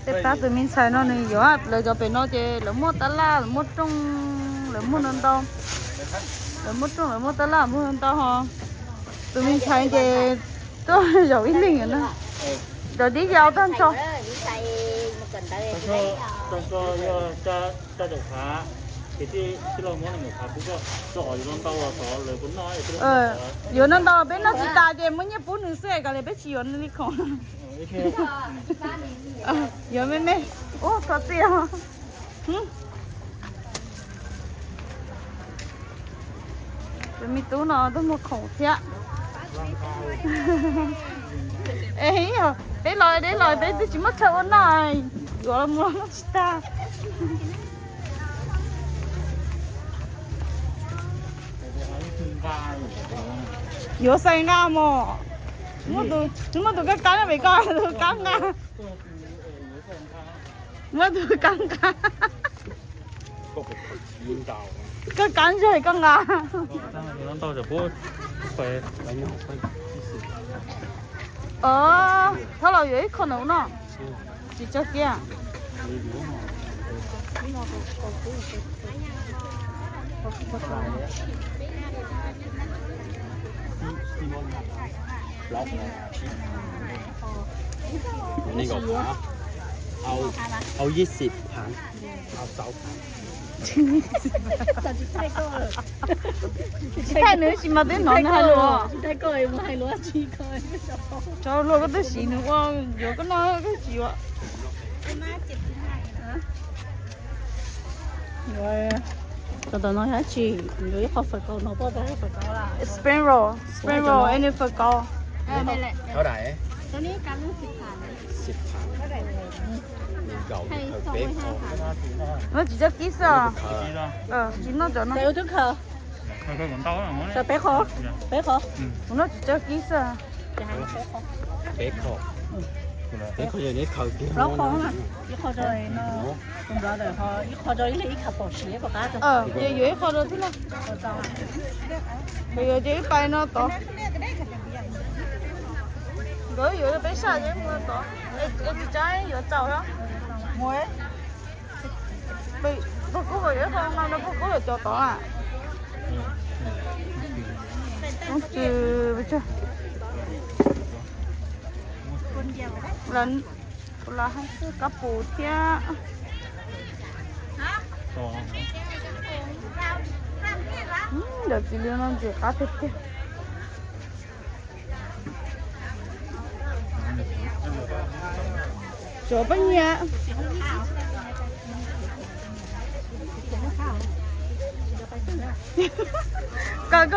Tej pab tus me ntxhais no nws yuav, lawv cov pem no ces lawv muaj tab laj, lawv muaj rooj, lawv muaj ntau ntau. Lawv muaj rooj, lawv muaj tab laj, muaj ntau ntau ho. Tus me ntxhais ces tuaj zaum ib leeg na. Cov dib yau tag nrho. Yuav ntau ntau, peb noj tsis tas ces muab nyiaj pub nws xwb, kom li peb tsis yuav nws li khoom. Yuav me me. Ub, thov txim. Tus me tub no twb muag khoom thiab. Es, deb los deb los, peb twb tsis muaj chaw ua noj, yuav mus los noj tsis tag. Yuav xais nqa mos. Muaj tus kab kab no pem ko, tus kab nqa. Muaj tus kab nqa. Koj kab ntseg koj nqa. Thaub los yuav ib qho ntawm no. Tsis tso kiag. Au ib xib phav, au xaus phav. Tsis thaij nws tsis mas twb hnov nws hais lus. Tso luag koj twb siv nws ua yuav koj noj koj tsis yuav. Cov tom no yog dab tsi? Yuav ib qho fawm kaus no, poj tab fawm kaus la. Spring roll, spring roll, any fawm kaus. Noj tsis txawj kib xwb. Tsis noj cov no. Peb qho, peb qho. Kuv noj tsis txawj kib xwb. Peb qho, peb qho yog neb khaws kiag. Plaub qho na, ib qho rau no, tus nplog ntawm ho ib qho rau ib leeg ib khaws pom siav pom qab. Ces yuav ib qho rau xwb na. Yuav ces ib pais no tod. Nkawd yuav peb saj ces mus tod. Es tsis tsaib yuav txaus na. Pog Kub yuav ib qho no, pog Kub yuav cov tod a. Los hais xwb kab pus thiab. Ntawm txiv li no ntxim qab tiag tiag. Tsuav poj niam. Koj